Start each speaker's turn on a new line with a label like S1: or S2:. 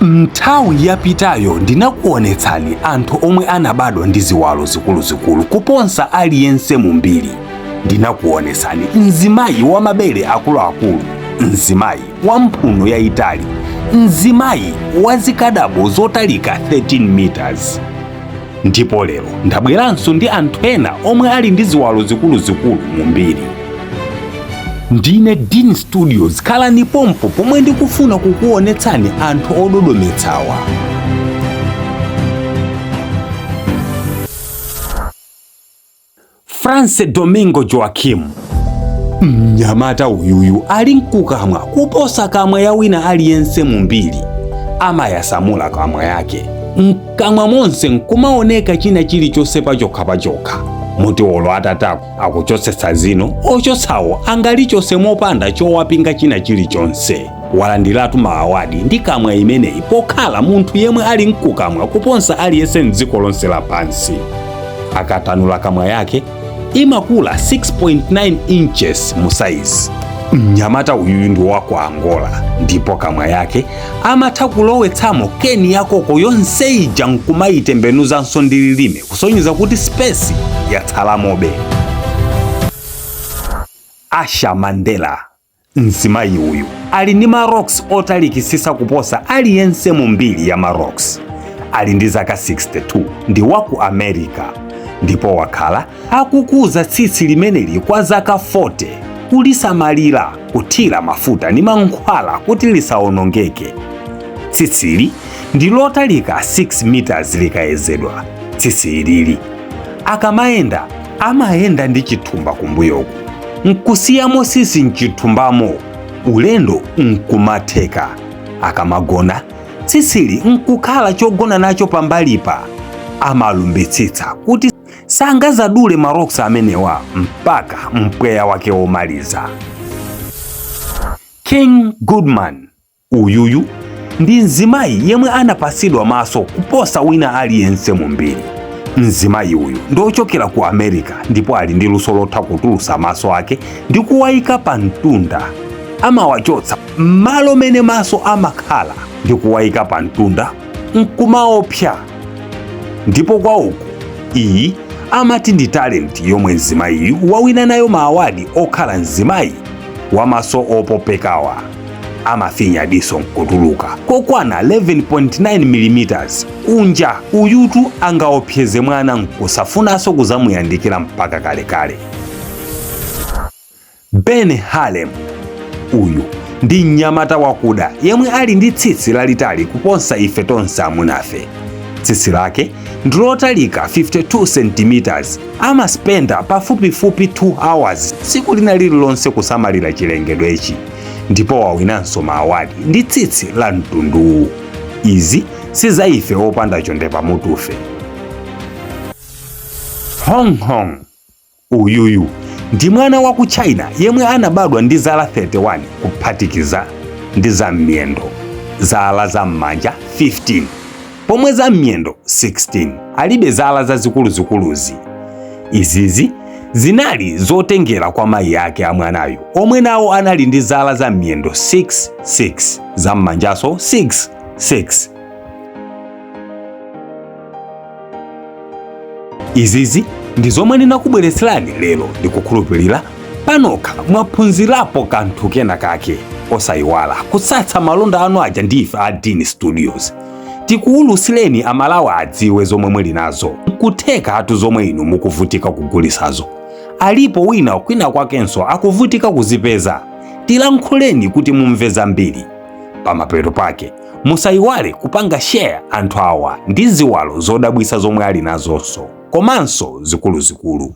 S1: Nthawi yapitayo ndinakuonetsani anthu omwe anabadwa ndi ziwalo zikuluzikulu kuposa aliyense mu mbiri. Ndinakuonetsani mzimayi wa mabere akuluakulu, mzimayi wa mphuno yayitali, mzimayi wa zikadabo zotalika 13 meters. Ndipo lero ndabweranso ndi anthu ena omwe ali ndi ziwalo zikuluzikulu mu mbiri. Ndine Dean Studios, khalani pompo pomwe ndikufuna kukuonetsani anthu ododometsawa. France Domingo Joaquim, mnyamata uyuyu ali nkukamwa kuposa kamwa ya wina aliyense mu mbiri. Amayasamula kamwa yake, mkamwa monse nkumaoneka china chilichonse pachokha pachokha, moti olo atatako akuchotsetsa zino, ochotsawo angalichotse mopanda chowapinga china chilichonse. Walandiratu maawadi ndi kamwa imeneyi pokhala munthu yemwe ali mkukamwa kuposa aliyense mdziko lonse lapansi. Akatanula kamwa yake imakula 6.9 inches mu size. Mnyamata uyuyu ndi wa ku Angola, ndipo kamwa yake amatha kulowetsamo keni ya koko yonse ija nkumayitembenuzanso ndi lilime, kusonyeza kuti space yatsalamobe. Asha Mandela, mzimayi uyu ali ndi ma locks otalikisisa kuposa aliyense mu mbiri ya ma locks. Ali ndi zaka 62, ndi wa ku America, ndipo wakhala akukuza tsitsi limeneli kwa zaka 40, kulisamalira, kuthira mafuta ndi mankhwala kuti lisawonongeke. Tsitsili ndi lotalika 6 meters likayezedwa. Tsitsi ilili akamayenda amayenda ndi chithumba kumbuyoku, nkusiyamo tsitsi mchithumbamo, ulendo nkumatheka. Akamagona, tsitsili nkukhala chogona nacho pambalipa. Amalumbitsitsa kuti sangazadule ma locks amenewa mpaka mpweya wake womaliza. King Goodman, uyuyu ndi mzimayi yemwe anapasidwa maso kuposa wina aliyense mu mbiri. Mzimayi uyu ndi ochokera ku America, ndipo ali ndi luso lotha kutulusa maso ake ndi kuwayika pa mtunda. Amawachotsa m'malo mene maso amakhala ndi kuwayika pa mtunda nkumaopsa. Ndipo kwa uku iyi amati ndi talent yomwe mzimayiyu wawina nayo maawadi okhala mzimayi wamaso opopekawa. Amafinya diso nkutuluka kokwana 11.9 mm kunja. Uyutu angaopseze mwana nkusafunanso kuzamuyandikira mpaka kalekale. Ben Harlem, uyu ndi mnyamata wakuda yemwe ali ndi tsitsi lalitali kuposa ife tonse amunafe. Tsitsi lake ndi lotalika 52 cm. Amaspenda pafupifupi 2 hours tsiku lina lililonse kusamalira chilengedwechi, ndipo wawinanso maawadi ndi tsitsi la mtunduwu. Izi si za ife opanda chonde pamutufe. Hong Hong, uyuyu ndi mwana wa ku China yemwe anabadwa ndi zala 31 kuphatikiza ndi za m'miyendo, zala za m'manja 15 pomwe za m'miyendo 16. Alibe zala zazikuluzikuluzi. Izizi zinali zotengera kwa mayi ake a mwanayu, omwe nawo anali ndi zala za m'miyendo 6 6, za m'manjaso 6 6. Izizi ndi zomwe ndinakubweretserani lero. Ndikukhulupirira panokha mwaphunzirapo kanthu kena kake. Osayiwala kutsatsa malonda anu aja ndi ife a Dean Studios. Tikuwulutsireni Amalawi adziwe zomwe muli nazo. Nkuthekatu zomwe inu mukuvutika kugulisazo, alipo wina kwina kwakenso akuvutika kuzipeza. Tilankhuleni kuti mumve zambiri. Pamapeto pake musayiwale kupanga share anthu awa ndi ziwalo zodabwisa zomwe ali nazonso komanso zikuluzikulu.